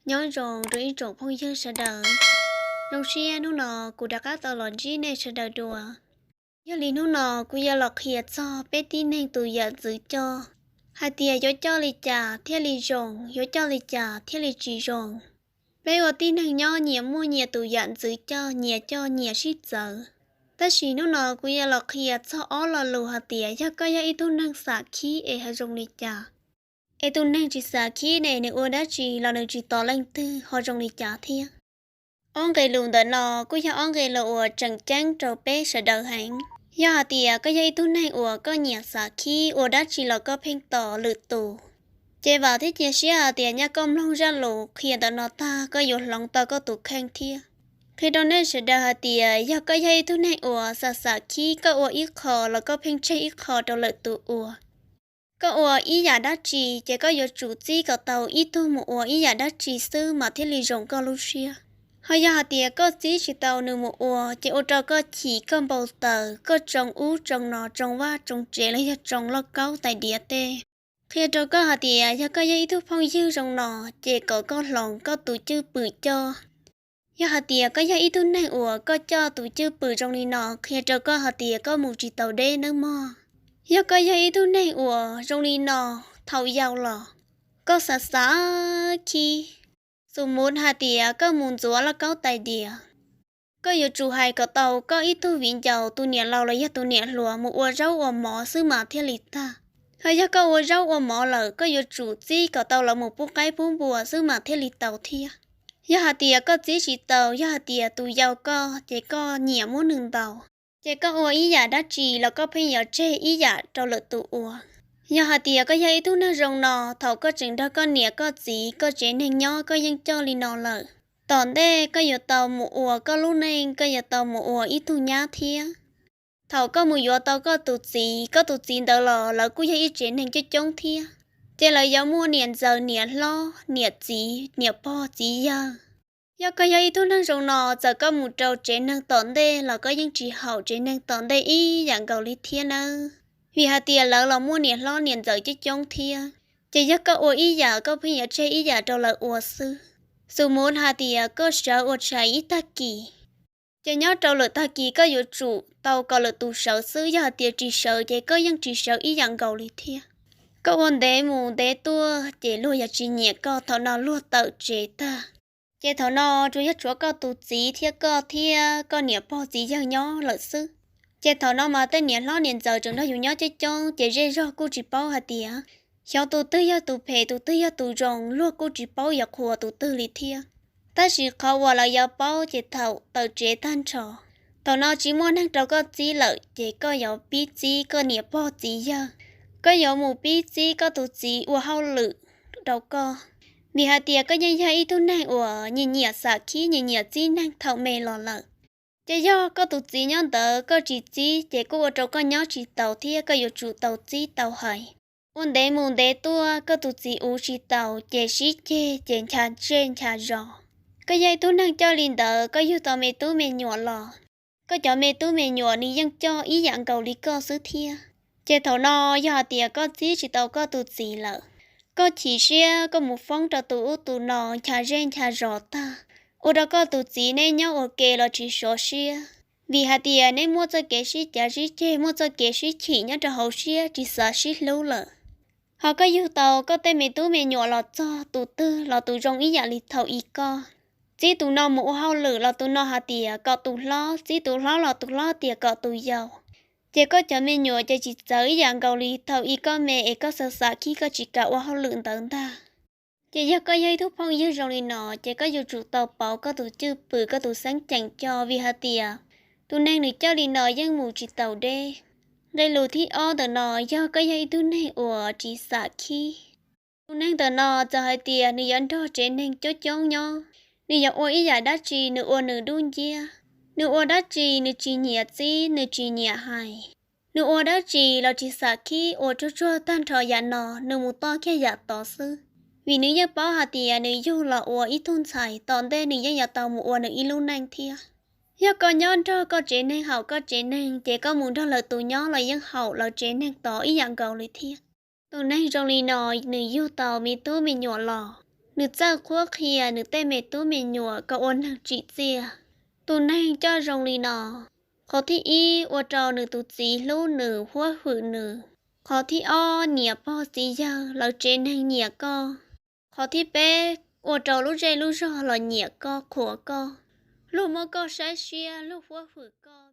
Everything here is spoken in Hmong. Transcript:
Nyob zoo rau ib tsoom phooj ywg sawv daws. Zoo siab hnub no kuv rov qab tau los ntsib nej sawv daws dua. Yog li hnub no kuv yuav los qhia txog peb tib neeg tus yam ntxwv coj, hais tias yuav coj li cas thiaj li zoo, yuav coj li cas thiaj li tsis zoo. Peb ua tib neeg nyob nyias muaj nyias tus yam ntxwv coj, nyias coj nyias sib txawv. Tab sis hnub no kuv yuav los qhia txog ob lo lus hais tias yog koj yog ib tug neeg xam khib es ho zoo li cas, es tus neeg tsis xam khib ne nws ua dab tsi los nws tsis tos leej twg ho zoo li cas thiab. Ob nqe lus ntawm no kuj yog ob nqe lus uas tseem ceeb rau peb sawv daws heev. Yog hais tias koj yog ib tug neeg uas koj nyiam xam khib ua dab tsi los koj pheej tos lwm tus, ces vam thiab cia siab hais tias nyaj koj mloog zaj lus qhia ntawm no tag koj yuav hloov tau koj tus kheej thiab. Qhia rau nej sawv daws hais tias yog koj yog ib tug neeg uas xam xam khib, koj ua ib qho los koj pheej tseg ib qho rau lwm tus ua. Koj ua ib yam dab tsi ces koj yuav tsum txib kom tau ib tug mus ua ib yam dab tsi xwb mas thiaj li zoo koj lub siab. Ho yog hais tias koj txib tsis tau nws mus ua ces ua rau koj chim, koj npau taws, koj tsoo ub tsoo no, tsoo vaj tsoo tsev los yog tsoo lauj kaub tais diav tej. Qhia rau koj hais tias yog koj yog ib tug phooj ywg zoo no, ces kom koj hloov koj tus cwj pwm coj. Yog hais tias koj yog ib tug neeg uas koj coj tus cwj pwm zoo li no, qhia rau koj hais tias koj mus tsis tau deb nawb mog. Yog koj yog ib tug neeg uas zoo li no, thaum yau los koj xav xav khib, xus mus hais tias koj mus ntxuav lauj kaub tais diav, koj yuav tsum hais kom tau koj ib tug viv ncaus, tus niam laus los yog tus niam hluas mus ua zaub ua mov xwb mas thiaj li tag. Ho yog koj ua zaub ua mov lawm, koj yuav tsum txib kom tau lawv mus pub qaib pub npua xwb mas thiaj li tau thiab. Yog hais tias koj txib tsis tau, yog hais tias tus yau koj ces koj nyiam muab nws ntaus, ces koj ua ib yam dab tsi los koj pheej yuav tseg ib yam rau lwm tus ua. Yog hais tias koj yog ib tug neeg zoo no, thaum koj tseem nrog koj niam koj txiv koj tsev neeg nyob koj yeej coj li no lawm, tom ntej koj yuav tau mus ua koj lub neej, koj yuav tau mus ua ib tug nyab thiab. Thaum koj mus yuav tau koj tus txiv, koj tus txiv ntawd los lawv kuj yog ib tsev neeg coob coob thiab, ces lawv yuav muaj niam ntxawm niam hlob, niam txiv, niam pog txiv yawg. Yog koj yog ib tug neeg zoo no, txawm koj mus rau tsev neeg tom ntej los koj yeej tsis haum tsev neeg tom ntej ib yam nkaus li thiab nawb. Vim hais tias lawv los muaj niam hlob niam ntxawm coob coob thiab, ces yog koj ua ib yam koj pheej yuav tseg ib yam rau lawv ua xwb. Xus mus hais tias koj sawv ua tshais ib tag kis, ces nyob rau lwm tag kis koj yuav tsum tau kom lwm tus sawv xwb, yog hais tias tsis sawv ces koj yeej tsis sawv ib yam nkaus li thiab. Koj ua ntev mus ntev tuaj ces luag yuav tsis nyiam koj, thaum no luag tawm tsev tag, ces thaum no tsuas yog tshuav koj tus txiv thiab koj thiab koj niam pog txiv yawg nyob lawm xwb. Ces thaum no mas tej niam hlob niam ntxawm tseem nrog yus nyob coob coob ces zej zog kuj tsis paub hais tias xyov tus twg yog tus phem tus twg yog tus zoo, luag kuj tsis paub yuav qhuas tus twg li thiab. Tab sis qhov uas lawv yuav paub ces thaum tawm tsev tag nrho, thaum no tsis muaj neeg rau koj txib lawm ces koj yuav pib txib koj niam pog txiv yawg, koj yuav mus pib txib koj tus txiv ua hauj lwm rau koj. Vim hais tias koj yeej yog ib tug neeg uas nyiam nyiam xam khib, nyiam nyiam txib neeg thaum me los lawm. Ces yog koj tus txiv nyob ntawd koj tsis txib ces kuj ua rau koj nyob tsis taus thiab, koj yuav tsum tau txib tau hais. Ua ntev mus ntev tuaj koj tus txiv uv tsis taus ces sib ceg ces ncha zej ncha zos. Koj yog ib tug neeg coj li ntawd, koj yug tau me tub me nyuam los, koj cov me tub me nyuam nws yeej coj ib yam nkaus li koj xwb thiab. Ces thaum no yog hais tias koj txib tsis tau koj tus txiv lawm, koj chim siab koj mus foob rau tus ub tus no ncha zej ncha zos tag, ua rau koj tus txiv neb nyob ua ke los tsis sov siab. Vim hais tias neb muaj txoj kev sib cav sib ceg, muaj txoj kev sib chim nyob rau hauv siab tsis xav sib hlub lawm. Ho koj yug tau koj tej me tub me nyuam los txog tus twg los tus zoo ib yam li thaum i koj. Txib tus no mus ua hauj lwm los tus no hais tias kom tus hlob, txib tus hlob los tus hlob tias kom tus yau. Ces koj cov me nyuam ces tsis txawv ib yam nkaus li thaum i koj me es koj xav xav khib koj tsis kam ua hauj lwm ntawd ntag. Ces yog koj yog ib tug phooj ywg zoo li no ces koj yuav tsum tau pauv koj tus cwj pwm koj tus xeeb ceem coj, vim hais tias tus neeg nws coj li no yeej mus tsis taus deb. Nqe lus thib ob ntawm no yog koj yog ib tug neeg uas tsis xam khib. Tus neeg ntawm no txawm hais tias nws yuav nrog tsev neeg coob coob nyob, nws yuav ua ib yam dab tsi nws ua nws dub nciab, nws ua dab tsi nws tsis nyiam txib nws tsis nyiam hais, nws ua dab tsi los tsis xam khib, ua tsuag tsuag tag nrho yam no nws mus toj kiag yam tod xwb. Vim nws yeej paub hais tias nws yug los ua ib tug ntxhais tom ntej nws yeej yuav tau mus ua nws ib lub neej thiab. Yog koj nyob nrog koj tsev neeg haum koj tsev neeg ces koj mus nrog lawv tus nyob los yeej haum lawv tsev neeg tod ib yam nkaus li thiab. Tus neeg zoo li no nws yug tau me tub me nyuam los, Nws txawj qhuab qhia nws tej me tub me nyuam kom ua neeg tsim txiaj. Tus neeg coj zoo li no, qhov thib ib ua rau nws tus txiv hlub nws, huab hwm nws. Qhov thib ob nyiam pog txiv yawg lawv tsev neeg nyiam koj. Qhov thib peb ua rau lub zej lub zog los nyiam koj, qhuas koj. Luag muab koj saib siab, luag huab hwm koj.